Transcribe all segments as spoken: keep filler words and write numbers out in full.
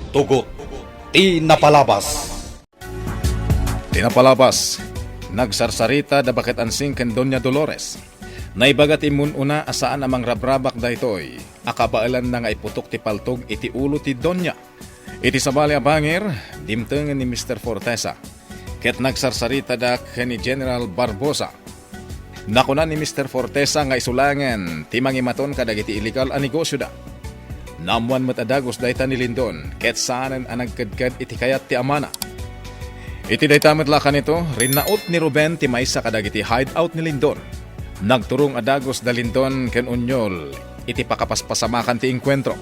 Tugot ti napalabas. Ti napalabas, nagsarsarita da Baket Ansing ken Doña Dolores. Naibaga ti immun-una a saan a mangrabrabak daytoy a kabaelanna nga iputok ti paltog iti ulo ti doña. Iti sabali a bangir, dimtengen ni Mister Fortesa ket nagsarsaritada ken ni General Barbosa. Nakuna ni Mister Fortesa nga isulangen ti mangimaton kadagiti illegal a negosioda. Naammoan met a dagus dayta ni Lindon ket saanen a nagkedked iti kayat ti amana. Iti dayta met la a kanito, rinnaut ni Ruben ti maysa kadagiti hideout ni Lindon. Nagturong a dagus da Lindon ken Onyol iti pakapaspasamakan ti engkuentro.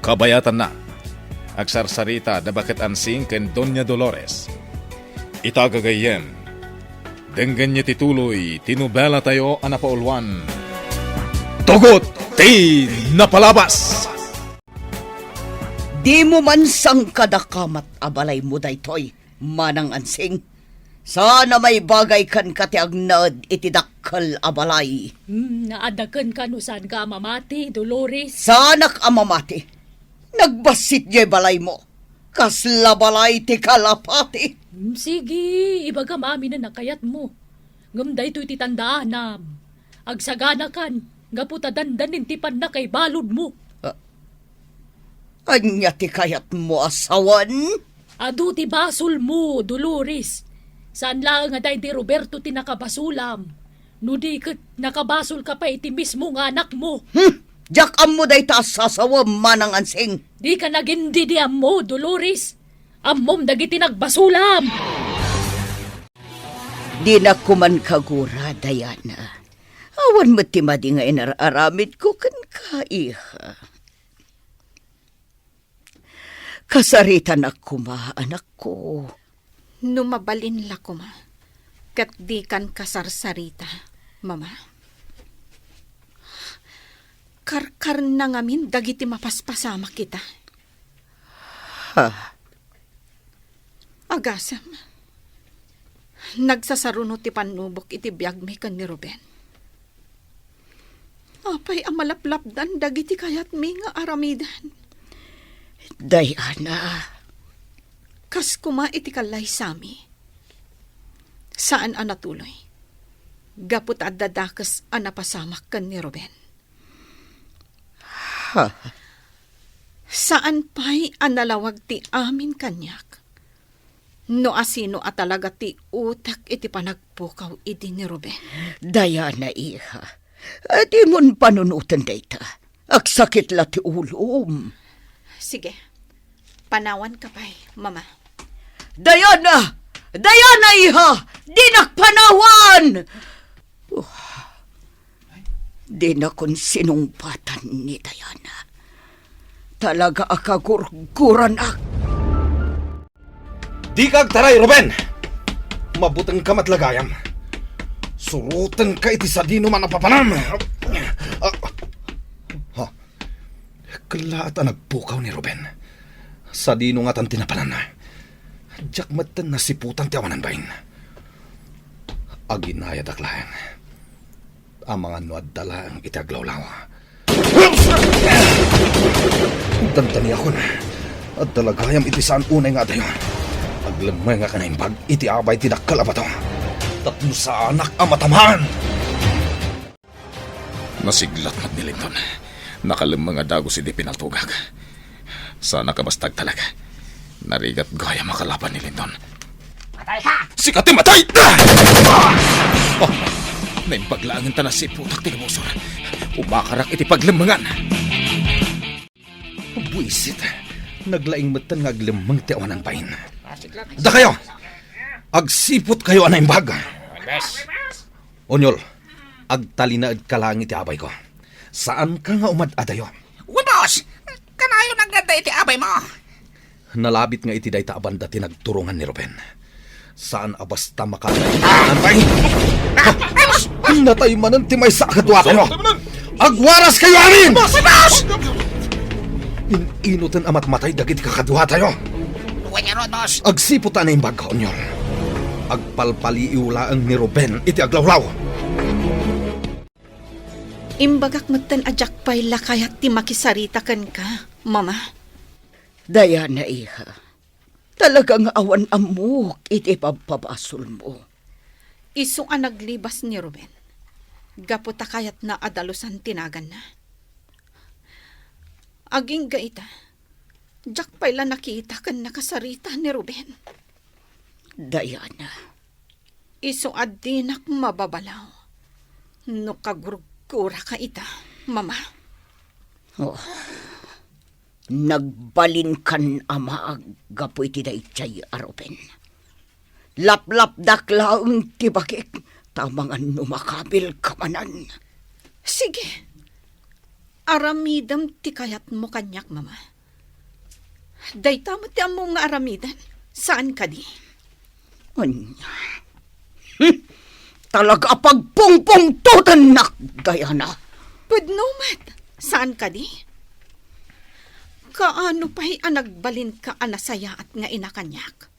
Kabayatanna, agsarsarita da Baket Ansing ken Doña Dolores. Ita gagayyem, denggenyo ti tuloy ti nobelatayo a napauluan, Tugot ti Napalabas! Dimo man sangkadakamat a balaymo daytoy, Manang Ansing. Saan a maibagay kenka ti agnaed iti dakkel a balay. Hmm, naadda kenka no saanka a mamati, Dolores. Saanak a mamati. Nagbassit jay balaymo. Kasla balay ti kalapati. Hmm, sige, ibagam aminen a kayatmo. Ngem daytoy ti tandaanam. Agsaganakan, gapu ta dandanin ti pannakaibaludmo. Ah, ania ti kayatmo a sawen? Adu ti basolmo, Dolores. Saan laeng a daydi Roberto ti nakabasulam. No di ket nakabasolka pay iti mismo nga anakmo. Hmm! Diak ammo dayta a sasawem, Manang Ansing. Dika nagin didi ammo, Dolores. Ammom dagiti nagbasulam. Dinak koman kagura, Diana. Awan met ti madi nga inar-aramidko kenka, iha. Kasaritanak koma, anakko. No mabalin la koma, ket dikan kasarsarita, Mama. Karkarna ngamin dagiti mapaspasamak ita. Ha? Agasem, nagsasaruno ti pannubok iti biagmi ken ni Ruben. Apay a malaplapdan dagiti kayatmi nga aramiden? Diana. Kas koma iti kallaysami, saan a natuloy gapu ta adda dakes a napasamak ken ni Ruben. Ha? Saan pay a nalawag ti amin kaniak no asino a talaga ti utek iti panagpukaw idi ni Ruben. Diana, iha, dimon panunoten dayta. Agsakit la ti ulom. Sige, panawanka pay, Mama. Diana! Diana, iha! Dinak panawan! Uh, dinakon sinungpatan ni Diana. Talaga a kagurguranak. Dika agtaray, Ruben! Mabutengka met la gayam. Surotenka iti sadino man a papanam. Ah, ha? Kellaat a nagpukaw ni Ruben. Sadino ngatan ti napananna? Diak metten nasiputan ti awanan bain. Aginayadak laeng. Amangan no adda laeng iti aglawlaw. Dandaniakon. Adda la gayam iti saan unay nga adayo. Aglemmengak a naimbag iti abay ti dakkel a bato. Tapno saanak a matamaan. Nasiglat met ni Lindon. Nakalemmeng a dagus idi pinaltogak. Saanak a basta agtalek. Narigat gayam a kalaban ni Lindon. Matay ka! Sika ti matay! Ah! Naimbag laengen ta nasiputak ti kabusor. Umakarak iti paglemmengan. Buisit. Naglaing metten nga aglemmeng ti awanan bain. Dakayo! Agsiputkayo a naimbag. Onyol, agtalinaedka laeng iti abayko. Saanka nga umad-adayo. Wen, boss! Kanayon nga adda iti abaymo. Nalabit nga iti dayta a banda ti nagturongan ni Ruben. Saan a basta maka-, Ah! Ay! Ay, boss! Natay manen ti maysa a kaduatayo. Agwaraskayo amin! Boss! Boss! In-inoten a matmatay dagiti kakaduatayo. Wen ngarud, boss. Agsiput a naimbag, Onyol. Agpalpaliiw laeng ni Ruben iti aglawlaw. Imbagak metten a diak pay la kayat ti makisarita kenka, Mama. Diana, iha, talaga nga awan ammok iti pabpabasolmo. Isu a naglibas ni Ruben, gapu ta kayatna a dalusan ti naganna. Agingga ita, diak pay la nakita ken nakasarita ni Ruben. Diana, isu a dinak mababalaw no kagurguraka ita, Mama. Oh, nagbalinkan a maag gapu iti daydiay a Ruben. Laplapdak laeng ti bakik, ta amangan no makabilka manen. Sige, aramidem ti kayatmo kaniak, Mama. Dayta met ti ammom nga aramiden, saan kadi? Ania? Hmm. Talaga a pagpungpungtotennak, Diana. Pudno met, saan kadi? Kaano pay a nagbalinka a nasayaat nga ina kaniak?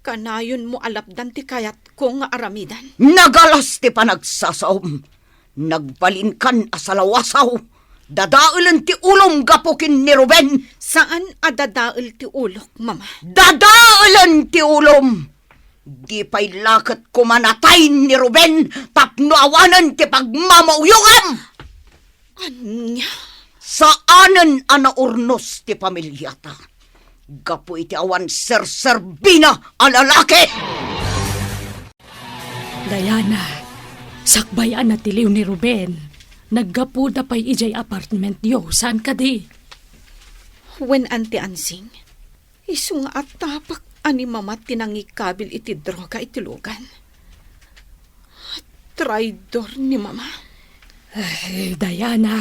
Kanayonmo a lapdan ti kayatko nga aramiden. Nagalas ti panagsasaom. Nagbalinkan a salawasaw. Dadaelen ti ulom gapu ken ni Ruben. Saan a dadael ti ulok, Mama. Dadaelen ti ulom. Di pay la ket koma natay ni Ruben tapno awanen ti pagmamauyogam. Ania? Saanen a naurnos ti pamiliata gapu iti awan serserbina a lalaki. Diana, sakbay a natiliw ni Ruben, naggapuda pay idiay apartmentyo, saan kadi? Wen, Auntie Ansing, isu nga atapek a ni Mama ti nangikabil iti droga iti lugan. Traidor ni Mama. Ay, Diana,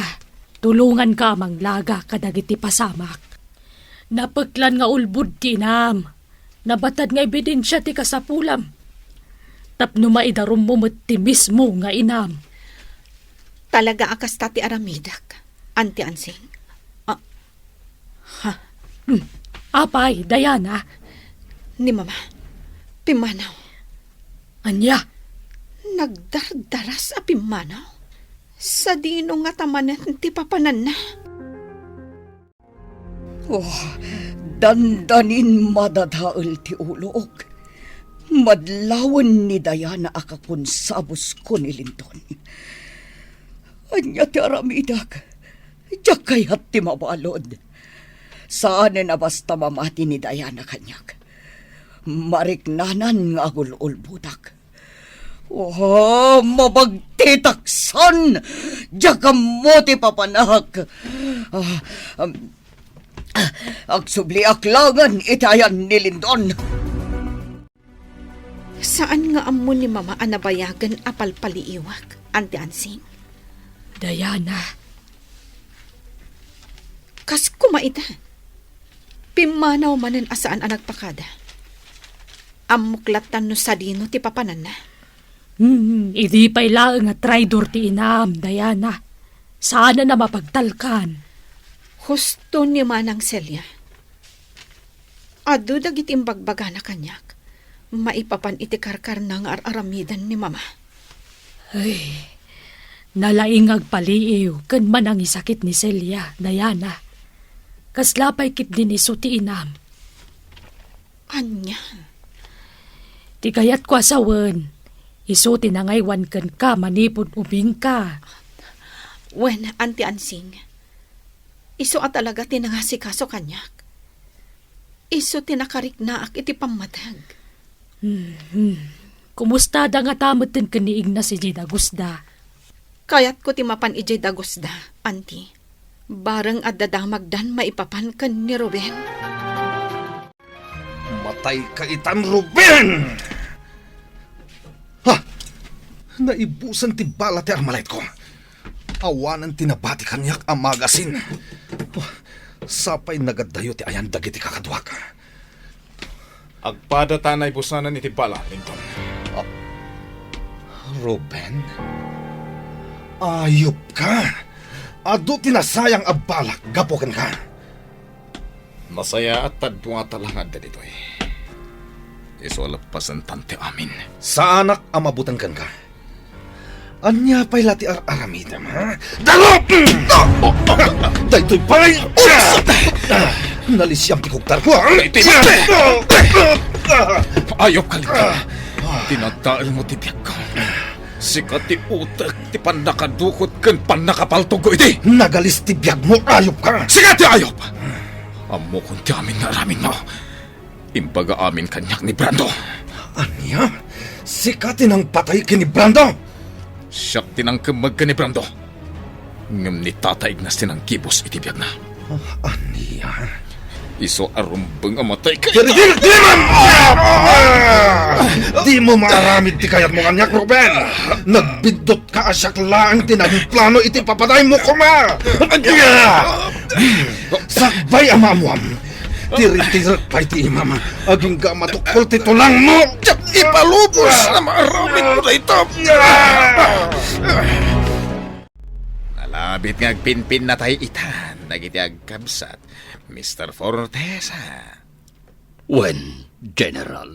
tulonganka a manglaga kadagiti pasamak. Napeklan nga ulbod ti inam. Nabatad nga ebidensia ti kasapulam. Tapno maidarummo met ti mismo nga inam. Talaga a kasta ti aramidek, Auntie Ansing. Ah, ha? Hmm. Apay, Diana? Ni Mama, pimmanaw. Ania? Nagdardaras a pimmanaw. Sadino ngata manen ti papananna? Oh, dandanin madadael ti ulok. Madlawen ni Diana a kakonsabusko ni Lindon. Ania ti aramidek? Diak kayat ti mabalud. Saanen a basta mamati ni Diana kaniak. Mariknanan nga agul-ulbodak. Oh, mabagtitaksan! Diak ammo ti papanak. Ah, um, ah, agsubliak laengen iti ayan ni Lindon. Saan nga ammo ni Mama a nabayagen a palpaliiwak, Auntie Ansing? Diana. Kas kuma ita. Pimmanaw manen a saan a nagpakada. Ammok latta no sadino ti papananna. Hmm, idi pay laeng a traidor ti inam, Diana. Saanen a mapagtalkan. Husto ni Manang Celia. Adu dagiti imbagbagana kaniak maipapan iti karkarna nga ar-aramiden ni Mama. Ay, nalaing nga agpaliiw ken manangisakit ni Celia, Diana. Kasla pay ketdin isu ti inam. Ania? Ti kayatko a sawen, isu ti nangaywan kenka manipud ubingka. Wen, Auntie Ansing, isu a talaga ti nangasikaso kaniak. Isu ti nakariknaak iti pammateg. Hmm. Kumustada ngata metten ken ni Ignas idiay dagusda? Kayatko ti mapan idiay dagusda, Auntie. Bareng adda damagdan maipapan ken ni Ruben. Matayka itan, Ruben! Ha! Naibusen ti bala ti armaletko. Awanen ti nabati kaniak a magasin. Sapay nagaddayo ti ayan dagiti kakaduak. Agpada ta naibusanan iti bala, Lindon. Ah, Ruben? Ayupka! Adu ti nasayang a balak gapu kenka. Nasayaat ta dua ta la nga adda ditoy. Isu a lappasentan ti amin. Saanak a mabuteng kenka. Ania pay la ti ar-aramidem, ha? Daro! Daytoy pay! Nalisiam ti kugtarko. Ayop ka, Linda. Tinadaelmo ti biagko. Sika ti utek ti pannakadukot ken pannakapaltogko idi. Nagalis ti biagmo, ayop ka. Sika ti ayop! Ammokon ti amin nga aramidmo. Imbaga amin kaniak ni Brando. Ania? Sika ti nangpatay ken ni Brando? Siak ti nangkemmeg ken ni Brando. Ngem ni Tata Ignas ti nanggibus iti biagna. Ah, ania? Isu a rumbeng a matay ka. Diri, diri, diri man! Dimo maaramid ti kayatmo kaniak, Ruben. Nagbiddut ka a siak laeng ti nagplano iti papadaymo koma. Sakbay a maammuam, tiritirek pay ti imam, agingga a matukkol ti tulangmo. Diak ipalubos a maaramidmo dayta. Nalabit nga agpinpinnatay itan dagiti agkabsat, Mister Fortesa. Wen, General,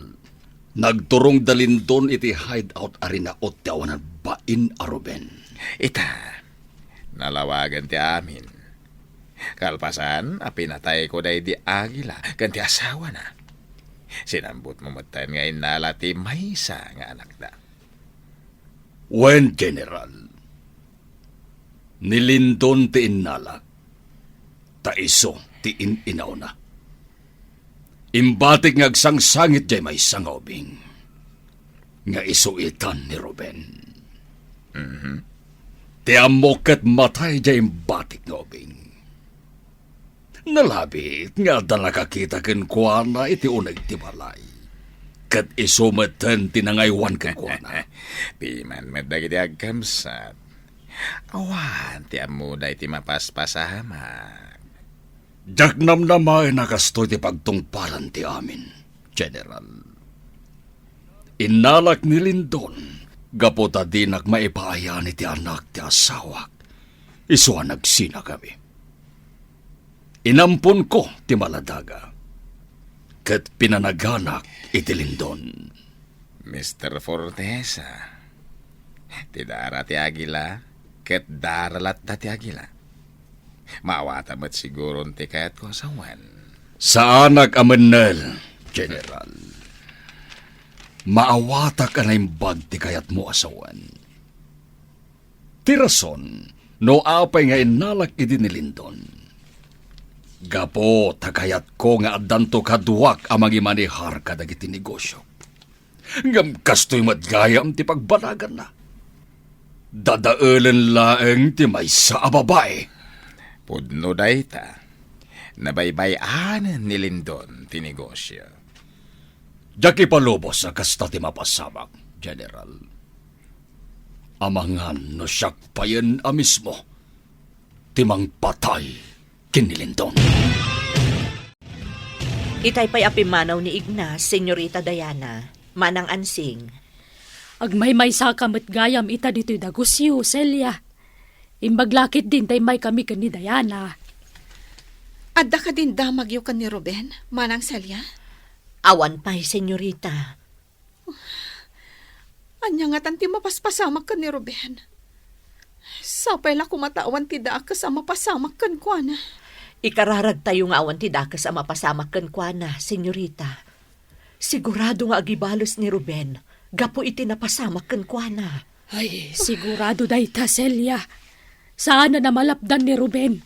nagturongda Lindon iti hideout a rinaut ti awanan bain a Ruben. Ita, nalawagen ti amin. Kalpasan a pinatayko daydi Agila ken ti asawana, sinambutmo metten nga innala ti maysa nga anakda. Wen, General, ni Lindon ti innalak, ta isu ti in-inawna. Imbatik nga agsangsangit jay maysa nga ubing, nga isu itan ni Ruben. Mhm. Ti ammok ket matay jay imbatik nga ubing. Nalabit nga adda nakakita kenkuana iti uneg ti balay, ket isu metten ti nangaywan kenkuana. Piman met dagiti agkabsat. Awan ti ammoda iti mapaspasamak. Diak namnamaen a kastoy ti pagtungpalan ti amin, General. Innalak ni Lindon gapu ta dinak maipaayani ti anak ti asawak. Isu a nagsinakami. Inamponko ti maladaga ket pinanaganak iti Lindon. Mister Fortesa, ti dara ti Agila ket dara latta ti Agila. Maawata met siguron ti kayatko a sawen. Saanak a mennel, General. Maawatak a naimbag ti kayatmo a sawen. Ti rason no apay nga innalak idi ni Lindon, gapu ta kayatko nga addanto kaduak a mangimanehar kadagiti negosio. Ngem kastoy met gayam ti pagbanaganna. Dadaelen laeng ti maysa a babai. Pudno dayta. Nabaybay-anen ni Lindon ti negosio. Diak ipalubos a kasta ti mapasamak, General. Amangan no siak payen a mismo ti mangpatay ken ni Lindon. Itay pay a pimmanaw ni Ignas, Senyorita Diana, Manang Ansing. Agmaymaysa ka met gayam ita ditoy dagusyo, Celia. Imbag la ketdin ta immaykami ken ni Diana. Adda kadin damagyo ken ni Ruben, Manang Celia? Awan pay, Senyorita. Ania ngatan ti mapaspasamak ken ni Ruben? Sapay la koma ta awan ti dakes a mapasamak kenkuana. Ikararagtayo nga awan ti dakes a mapasamak kenkuana, Senyorita. Sigurado nga agibales ni Ruben gapu iti napasamak kenkuana. Ay, sigurado dayta, Celia. Saanen a malapdan ni Ruben.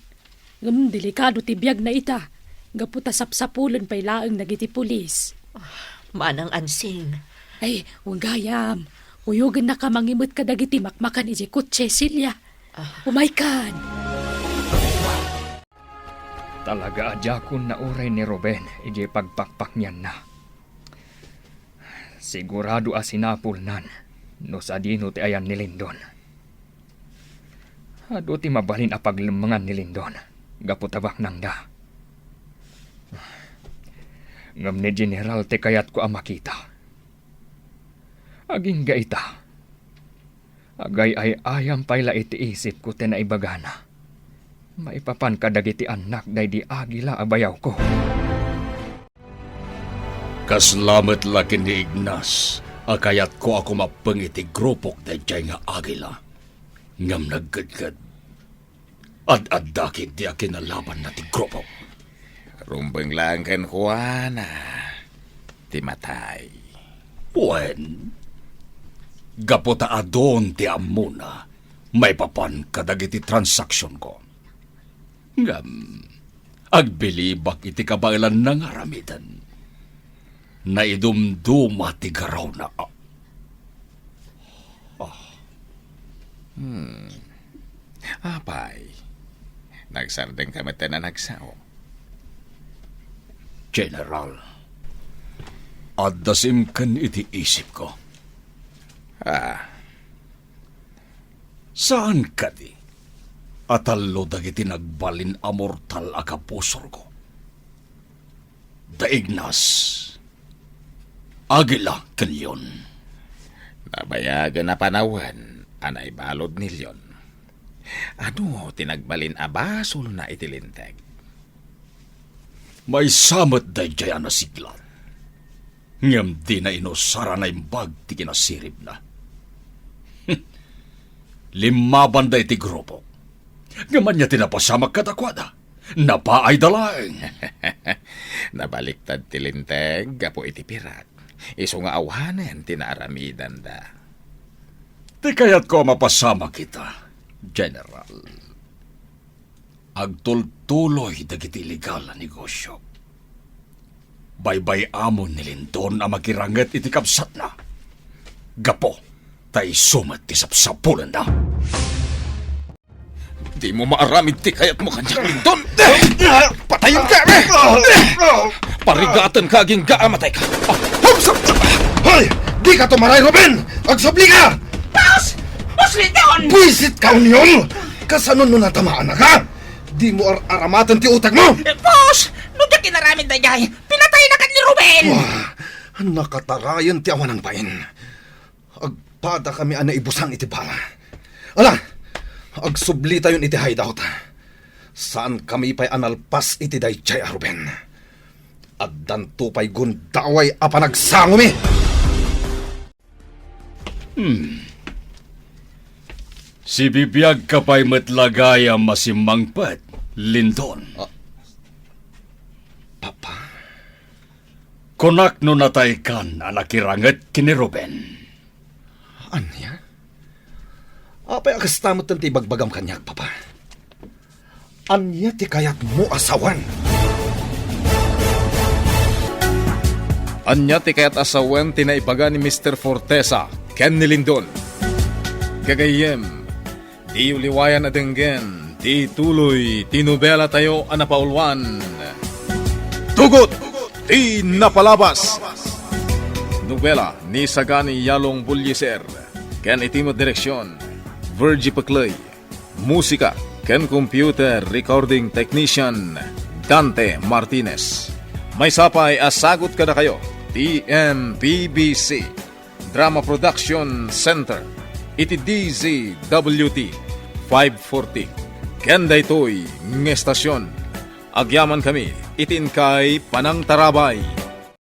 Ngem delikado ti biagna ita, gapu ta sapsapulen pay laeng dagiti pulis. Ah, Manang Ansing. Ay, wen gayam. Uyogennaka mangimet kadagiti makmakan idiay kotse, Celia. Ah. Umaykan! Talaga a diakon nauray ni Ruben idiay pagpakpaknianna. Sigurado a sinapulnan no sadino ti ayan ni Lindon. Adu ti mabalin a paglemmengan ni Lindon gapu ta baknangda. Ngem ni General ti kayatko a makita. Agingga ita, agay-ay-ayam pay la iti isipko ti naibagana maipapan kadagiti annak daydi Agila a bayawko. Kasla met la ken ni Ignas a kayatko a kumappeng iti grupok daydiay nga Agila, ngem nagkedked. Ad-adda ketdi a kinalabanna ti grupok. Rumbeng laeng kenkuana ti matay. Wen, gapu ta adun ti ammona maipapan kadagiti transaksionko. Ngem, agbilibak iti kabaelanna nga aramiden. Naidumduma ti garawna. Ah. Hmm. Apay, nagsardengka met a nagsao? General, adda simken iti isipko. Ah. Saan kadi a tallo dagiti nagbalin a mortal a kapusorko? Da Ignas, Aguila, ken Leon. Nabayagen a panawen a naibalud ni Leon. Adu ti nagbalin a basolna iti Linteg? Maysa met daydiay a nasiglat, ngem dina inusar a naimbag ti kinasiribna. Limmabanda iti grupo. Ngem ania ti napasamak kadakuada? Napaayda laeng. Nabaliktad ti Linteg gapu iti pirak. Isu nga awanen ti naaramidanda. Ti kayatko a mapasamak ita, General. Agtultuloy dagiti illegal a negosio. Baybay-amon ni Lindon a makiranget iti kabsatna. Gapu ta isu met ti sapsapulenna. Dimo maaramid ti kayatmo kaniak, Lindon. Patayenka! Parigatenka agingga a matayka. Hoy! Dika tumaray, Ruben! Agsublika! Boss! Boss Lindon! Buisitka, Union! Kasano no natamaanka? Dimo ar-aramaten ti utangmo! Eh, boss! No diak inaramid daydiay, pinataynaka ni Ruben! Wah, nakatarayan ti awan nangbain. Agpadakami a naibusang iti bala. Ala, agsublitayon iti hideout. Saankami pay a nalpas iti daydiay a Ruben. Addanto pay gundaway a panagsangomi. Hmm. Sibibiagka pay met la gayam a simmangpet, Lindon. Ah, Papa? Kunak no nataykan a nakiranget ken ni Ruben. Ania? Apay a kasta met ti ibagbagam kaniak, Papa? Ania ti kayatmo a sawen? Ania ti kayat a sawen ti naibaga ni Mister Fortesa ken ni Lindon? Gagayyem, diyo liwayan a denggen ti tuloy ti nobelatayo a napauluan, Tugot ti Napalabas. Nobela ni Sagani Yalong Bullieser ken iti met direksion, Virgie Pecley. Musika ken computer recording technician, Dante Martinez. Maysa pay a sagut kadakayo ti M P B C Drama Production Center iti D Z W T five forty. Ken daytoy nga estasion, agyamankami iti inkay panangtarabay.